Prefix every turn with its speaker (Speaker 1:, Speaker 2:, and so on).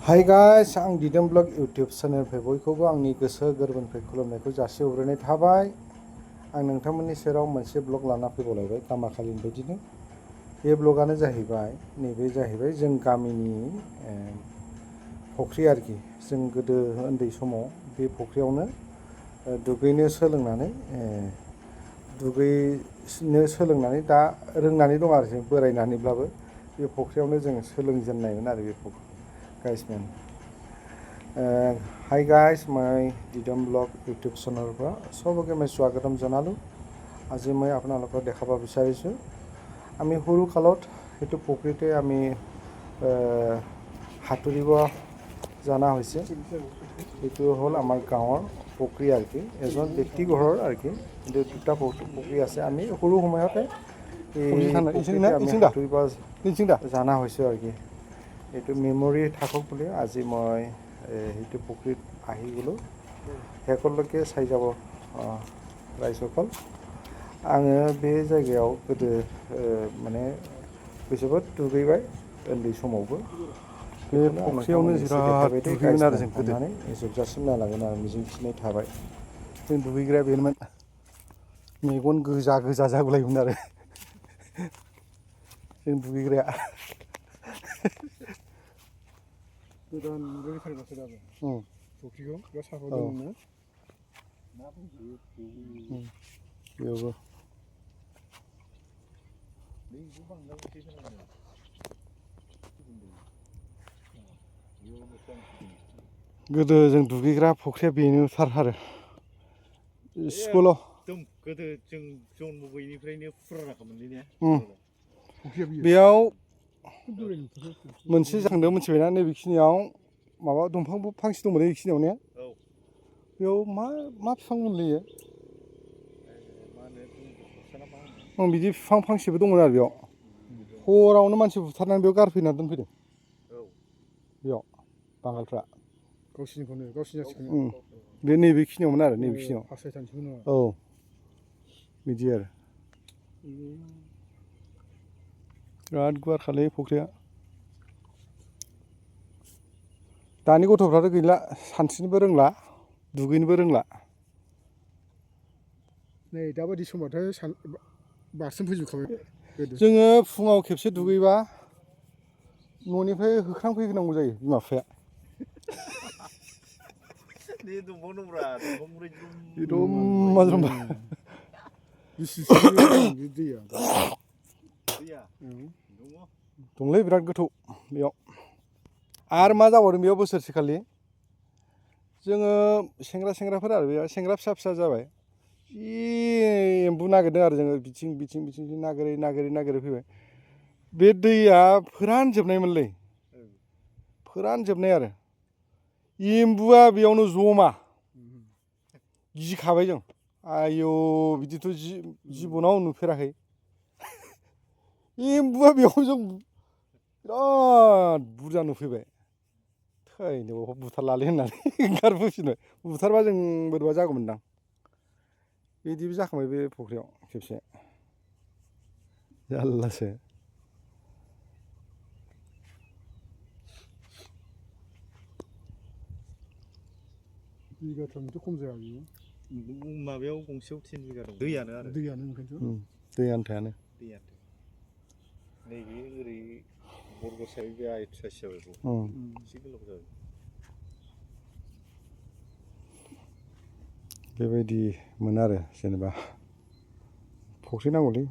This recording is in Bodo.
Speaker 1: हाय गाइस आं दिदोम ब्लग यूट्यूब चेनेलनिफ्राय बयखौबो आंनि गोसो गोरबोनिफ्राय खुलुमनायखौ जासिहरग्रोनाय थाबाय। आं नोंथांमोननि सेराव मोनसे ब्लग लाना फैबावलायबाय गामाखालिनि बायदिनो। बे ब्लगानो जाहैबाय नैबे जाहैबाय जों गामिनि फुख्रि आरोखि। जों गोदो उन्दै समाव बे फुख्रियावनो दुगैनो सोलोंनानै दा रोंनानै दं आरो जों बोरायनानैब्लाबो बे फुख्रियावनो जों सोलोंजेननायमोन आरो बे guys man. Hi guys, my Didam Blog YouTube channel পৰা সবকে মই স্বাগতম জনালো। আজি মই আপোনালোকক দেখাব বিচাৰিছো আমি সৰু কালত সেইটো পুখুৰীতে আমি সাঁতুৰিব জানা হৈছে। এইটো হ'ল আমাৰ গাঁৱৰ পুখুৰী আৰু কি এজন ব্যক্তি ঘৰৰ আৰু কি কিন্তু দুটা পুখুৰী আছে। আমি সৰু সময়তে এই আমি সাঁতুৰিব জানা হৈছোঁ আৰু কি এইটো মেমৰি থাকক বুলি আজি মই সেইটো পুখুৰীত আহি গ'লোঁ। শেষলৈকে চাই যাব ৰাইজসকল। आङो बे जायगायाव गोदो माने जोबोद दुगैबाय उन्दै समावबो। बे फुख्रियावनो जिराद दुगैयोमोन आरो जों गोदो जोबजासिम नायलांगोन आरो मिजिंथिनाय थाबाय। जों दुगैग्राया बेनोमोन मेगन गोजा गोजा जागुलायोमोन आरो जों दुगैग्राया।
Speaker 2: गोदान रोंथारबासो दाबो फुख्रिखौ बा साफा दोननो
Speaker 1: बेयावबो गोदो जों दुगैग्रा फुख्रिया बेनोथार आरो स्कुलाव
Speaker 3: गोदो जों जन्म गैयिनिफ्रायनो फुरानाखामोनलै ने
Speaker 1: बेयाव मोनसे जाखांदों मिथिबायना नैबेखिनियाव माबा दंफां फांसे दंमोन बेखिनियाव ने बेयाव मा बिफां मोनलायो बिदि बिफां फांसेबो दंमोन आरो बेयाव हरावनो मानसि बुथारनानै बेयाव गारफैना दोनफैदों बेयाव बांगालफ्रा
Speaker 2: गावसिनिखौनो
Speaker 1: बे नैबेखिनियावमोन आरो नैबेखिनियाव औ बिदि आरो बिराद गुवारखालै फुख्रिया। दानि गथ'फ्राथ' गैला सानस्रिनोबो रोंला दुगैनोबो रोंला।
Speaker 2: नै दाबायदि समावथाय बारसोम फैजोबखाबाय।
Speaker 1: जोङो फुङाव खेबसे दुगैबा न'निफ्राय होख्रांफैनांगौ जायो बिमा बिफाया। दंलै बिराद गोथौ बेयाव। आरो मा जाबावदों बेयाव बोसोरसेखालि जोङो सेंग्राफोर आरो बेयाव सेंग्रा फिसा जाबाय जि एम्बु नागिरदों आरो जोङो बिथिं नागिरै फैबाय। बे दैया फोरानजोबनायमोनलै फोरानजोबनाय आरो एम्बुआ बेयावनो जमा गिखाबाय जों आयौ बिदिथ' जिबनाव नुफेराखै एम्बुआ बेयाव जों बिराद बुरजा नुफैबाय। थैनो बुथारलालै होननानै ओंखारबोफिनबाय। बुथारबा जों बोरैबा जागौमोनदां। बिदिबो जाखांबाय बे फुख्रियाव खेबसे जारलासो।
Speaker 2: बिगाथामनिथ' खम जाया बियो
Speaker 3: माबायाव गंसेयाव 10 बिगा दं। दैयानो
Speaker 2: ओंखायनोथ'
Speaker 1: दै आन्थायानो
Speaker 3: नैबे ओरै बरगसाय बे आइथुआसि जाबाय एसे गोलाव जाबाय।
Speaker 1: बेबायदिमोन आरो जेनेबा फुख्रि नांगौलै